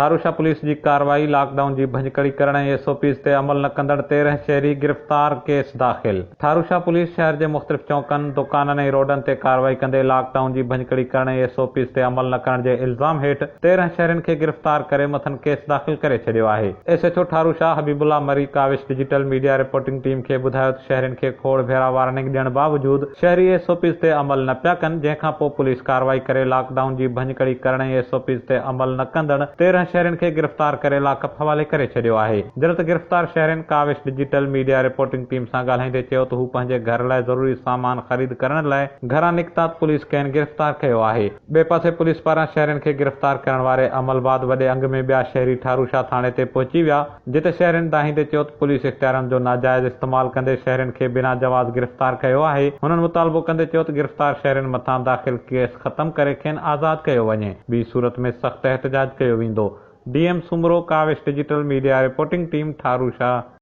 Tharushah police جي ڪارروائي، lock down جي ڀڃڪڙي ڪرڻ ۽ ايس او پيز تي عمل نه ڪندڙ 13 شهري گرفتار، ڪيس داخل. ٺاروشاه پوليس شهر جي مختلف چونڪن، دڪانن ۽ روڊن تي ڪارروائي ڪندي لاڪ ڊائون جي ڀڃڪڙي ڪرڻ ۽ ايس او پيز تي عمل نه ڪرڻ جي الزام هيٺ 13 شهرين کي گرفتار ڪري مٿن ڪيس داخل ڪري ڇڏيو آهي. S H O Tharushah Habib Ullah Marri Kawish digital media reporting team کي ٻڌايو ته شهرين کي کوڙ ڀيرا وارننگ ڏيڻ باوجود شهري ايس او پيز تي عمل نه پيا ڪن، جنهن کان پوء پوليس ڪارروائي ڪري لاڪ ڊائون جي ڀڃڪڙي ڪرڻ ۽ ايس او پيز تي عمل نه ڪندڙ 13 شهرين کي گرفتار ڪري لاڪ اپ حوالي ڪري ڇڏيو آهي. جڏهن ته گرفتار شهرين Kawish digital media reporting team سان ڳالهائيندي چيو ته هو پنهنجي گهر لاء ضروري سامان خريد ڪرڻ لاء گهران نڪتا ته پوليس کين گرفتار ڪيو آهي. ٻئي پاسي پوليس پاران شهرين کي گرفتار ڪرڻ واري عمل بعد وڏي انگ ۾ ٻيا شهري ٺاروشاه ٿاڻي تي پهچي ويا، جتي شهرين دانهيندي چيو ته پوليس اختيارن جو ناجائز استعمال ڪندي شهرين کي بنا جواز گرفتار ڪيو آهي، هنن مطالبو ڪندي چيو ته گرفتار شهرين مٿان داخل ڪيس ختم ڪري کين آزاد ڪيو وڃي، ٻي صورت ۾ سخت احتجاج ڪيو ويندو. D M Soomro, Kawish digital media reporting team, Tharushah.